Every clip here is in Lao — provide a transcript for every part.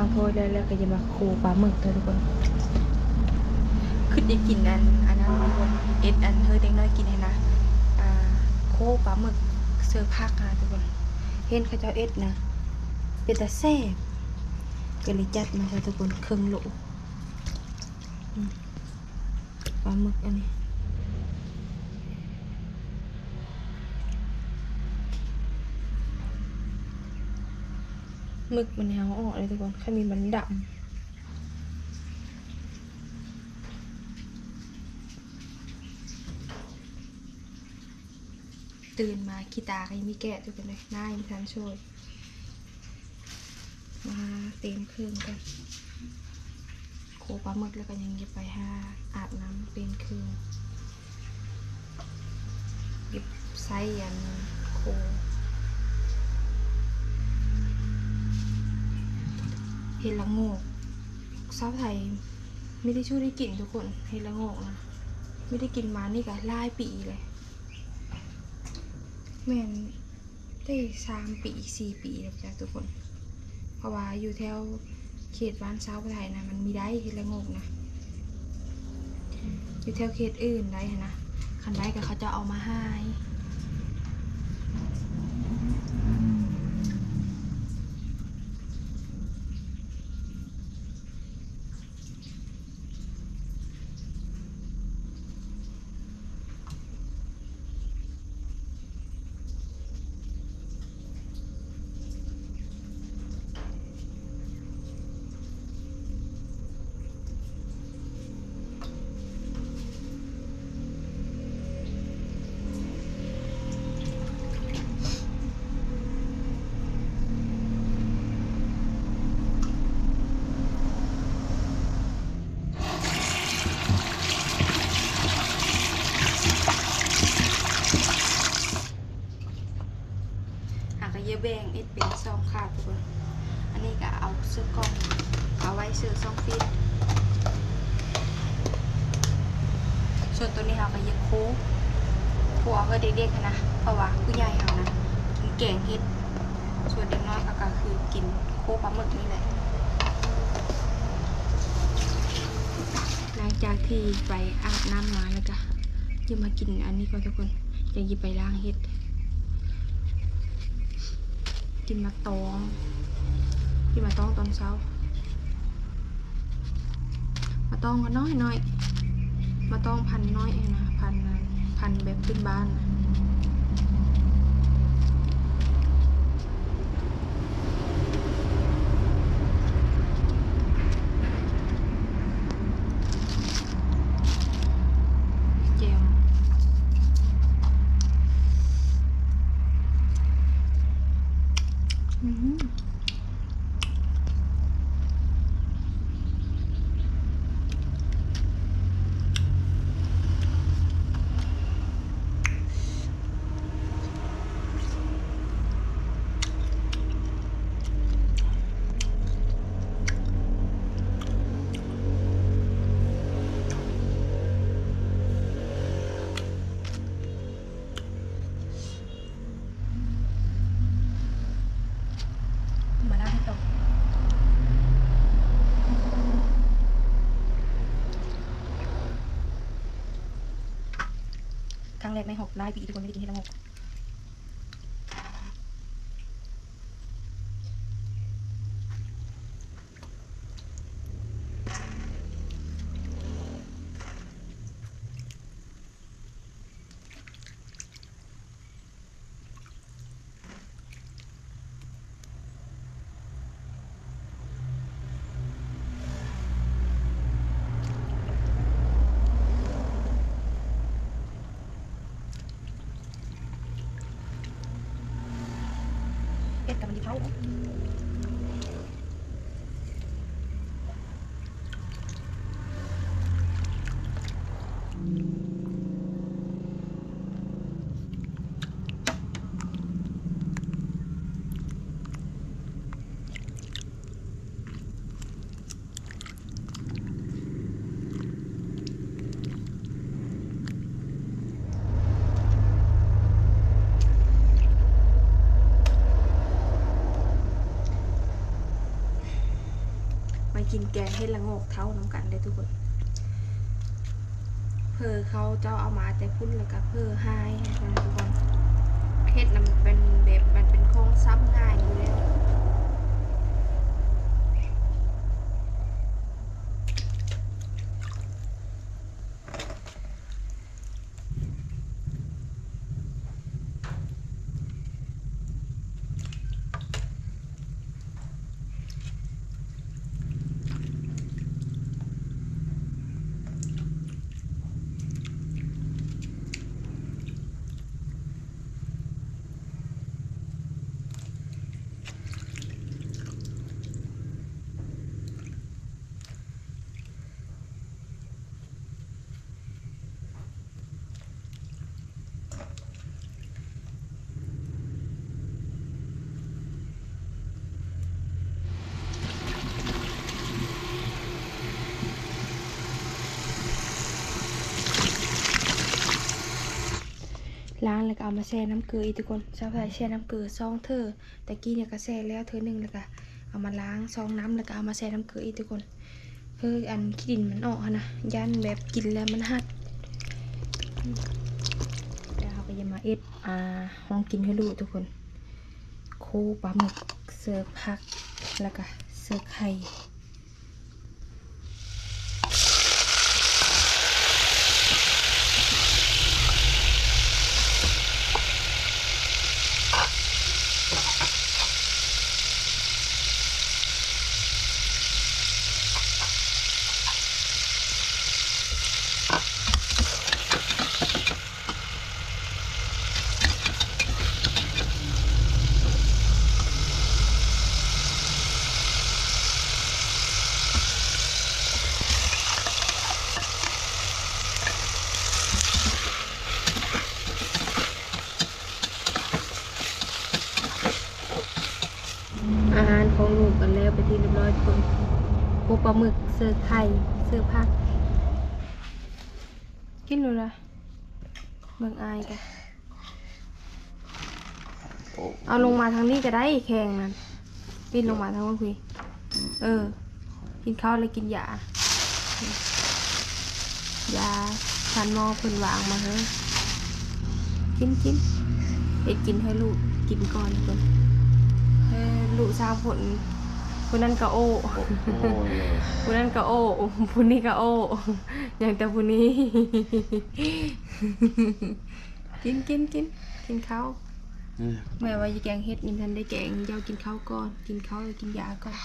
ເອົາຖ້ວຍແລ້ວ ແລ້ວກໍຈະມາໂຄປາໝຶກເດີທຸກຄົນ. ຄືໄດ້ກິນອັນ ອັນນັ້ນທຸກຄົນ ເອັດອັນເຮີເດັກນ້ອຍກິນຫັ້ນນະ ອ່າ ໂຄປາໝຶກເສີບຜັກຫັ້ນນະທຸກຄົນ. ເຫັນເຂົາເຈົ້າເອັດນະ ເປັນຕາແຊບ ກໍເລີຍຈັດມາຊະທຸກຄົນ ເຄິ່ງໂລ. ອືມ ປາໝຶກອັນນີ້ ໝຶກມັນເອົາອອກເລີຍທຸກຄົນ ຄັນມີມັນດຳ. ຕື່ນມາຂີ້ຕາກໍຍັງມີແກະຢູ່ກັນເລີຍ ໜ້າຍັງບໍ່ທັນໂຊຍ. ມາເປັນເຄື່ອງກ່ອນ ໂຄປາໝຶກແລ້ວກໍຍັງຈະໄປຫາອາບນ້ຳເປັນເຄື່ອງ ເກັບໃສ່ອັນໂຄ ເຫັດລະໂງກ ຊາວໄທມີແຕ່ສູ່ໄດ້ກິນທຸກຄົນ ເຫັດລະໂງກນະ ມີໄດ້ກິນມານີ້ກໍຫຼາຍປີແລ້ວ ແມ່ນໄດ້ສາມປີ ສີ່ປີແລ້ວຈ້າທຸກຄົນ ເພາະວ່າຢູ່ແຖວເຂດບ້ານຊາວໄທນະ ມັນມີໄດ້ເຫັດລະໂງກນະ ຢູ່ແຖວເຂດອື່ນໄດ້ຫັ້ນນະ ຄັນໄດ້ກໍເຂົາເຈົ້າເອົາມາຫາຍ. ເຮົາກໍຈະແບ່ງເຮັດເປັນສອງຂາດທຸກຄົນ ອັນນີ້ກໍເອົາໃສ່ກ່ອງ ເອົາໄວ້ໃສ່ຊ່ອງຟຣີດ ສ່ວນໂຕນີ້ເຮົາກໍຈະໂຄ ໂຄເອົາໃຫ້ເດັກໆຫັ້ນນະ ເພາະວ່າຜູ້ໃຫຍ່ເຮົານະກິນແກງເຫັດ ສ່ວນເດັກນ້ອຍເຂົາກໍຄືກິນໂຄປາໝຶກນີ້ແຫຼະ. ຫຼັງຈາກທີ່ໄປອາບນ້ຳມາແລ້ວກະ ຈະມາກິນອັນນີ້ກ່ອນທຸກຄົນ ຈັ່ງຊິໄປລ້າງເຫັດ ກິນໝາກຕອງ ກິນໝາກຕອງຕອນເຊົ້າ. ໝາກຕອງກໍນ້ອຍໆ ໝາກຕອງພັນນ້ອຍຫັ້ນນະ ພັນ ພັນແບບພື້ນບ້ານນະ. ແຈ່ວ ອືມ. ມາລ້າງເຫັດຕໍ່ ຄັ້ງແລກໃນຮອບຫຼາຍປີ ທີ່ບໍ່ໄດ້ກິນເຫັດລະໂງກ. ເຮັດກັບມັນດີເຂົ້າ. ເ ແກງເຫັດລະໂງກເທົານຳກັນເດີທຸກຄົນ. ເພີເຂົາເຈົ້າເອົາມາແຕ່ພຸ້ນ ແລ້ວກະເພີຫາຍນະທຸກຄົນ. ເຫັດນະມັນເປັນແບບ ມັນເປັນຂອງຊຳງ່າຍຢູ່ແລ້ວ. ລ້າງແລ້ວກໍເອົາມາແຊ່ນ້ຳເກືອອີກທຸກຄົນ. ຊາວໄທແຊ່ນ້ຳເກືອສອງເທື່ອ. ຕະກີ້ນີ້ກໍແຊ່ແລ້ວເທື່ອໜຶ່ງ ແລ້ວກໍເອົາມາລ້າງຊອງນ້ຳ ແລ້ວກໍເອົາມາແຊ່ນ້ຳເກືອອີກທຸກຄົນ. ເອີ ອັນຂີ້ດິນມັນອອກຫັ້ນນະ ຢ້ານແບບກິນແລ້ວມັນຫັກ. ແລ້ວເຮົາກໍຈະມາເຮັດ ອ່າ ຮອງກິນໃຫ້ລູກທຸກຄົນ. ໂຄປາໝຶກ ເສີກຜັກ ແລ້ວກໍເສີກໄຂ່. ອາຫານຂອງລູກກໍແລ້ວເປັນທີ່ຮຽບຮ້ອຍທຸກຄົນ. ໂຄປາໝຶກ ເສີກໄຂ່ ເສີກຜັກ. ກິນໂລດລະ ເບິ່ງອ້າຍກະ ເອົາລົງມາທາງນີ້ກໍໄດ້ ແຂ່ງນັ້ນ ປີນລົງມາທາງພຸ້ນພີ້. ເອີ ກິນເຂົ້າແລ້ວກິນຢາ ຢາ ທ່ານໝໍເພິ່ນວາງມາໃຫ້ ກິນ ກິນ ເຮັດກິນໃຫ້ລູກກິນກ່ອນເພິ່ນ. ເອີ ລູກສາມຄົນ ຜູ້ນັ້ນກໍໂອ້ ໂອ້ ໂອ້ ຜູ້ນັ້ນກໍໂອ້ ຜູ້ນີ້ກໍໂອ້ ຍັງແຕ່ຜູ້ນີ້. ກິນ ກິນ ກິນ ກິນເຂົ້າ. ອືມ ແມ່ວ່າຊິແກງເຫັດ ຍັງບໍ່ທັນໄດ້ແກງ ເຈົ້າກິນເຂົ້າກ່ອນ ກິນເຂົ້າແລ້ວກິນຢາກ່ອນ.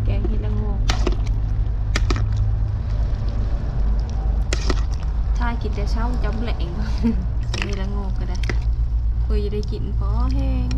ແກງເຫັດລະໂງກ ຖ້າກິນແຕ່ເຊົ້າ ຈຳແລງ ເຫັດລະໂງກກໍໄດ້ ເພື່ອຈະໄດ້ກິນພໍແຮງ.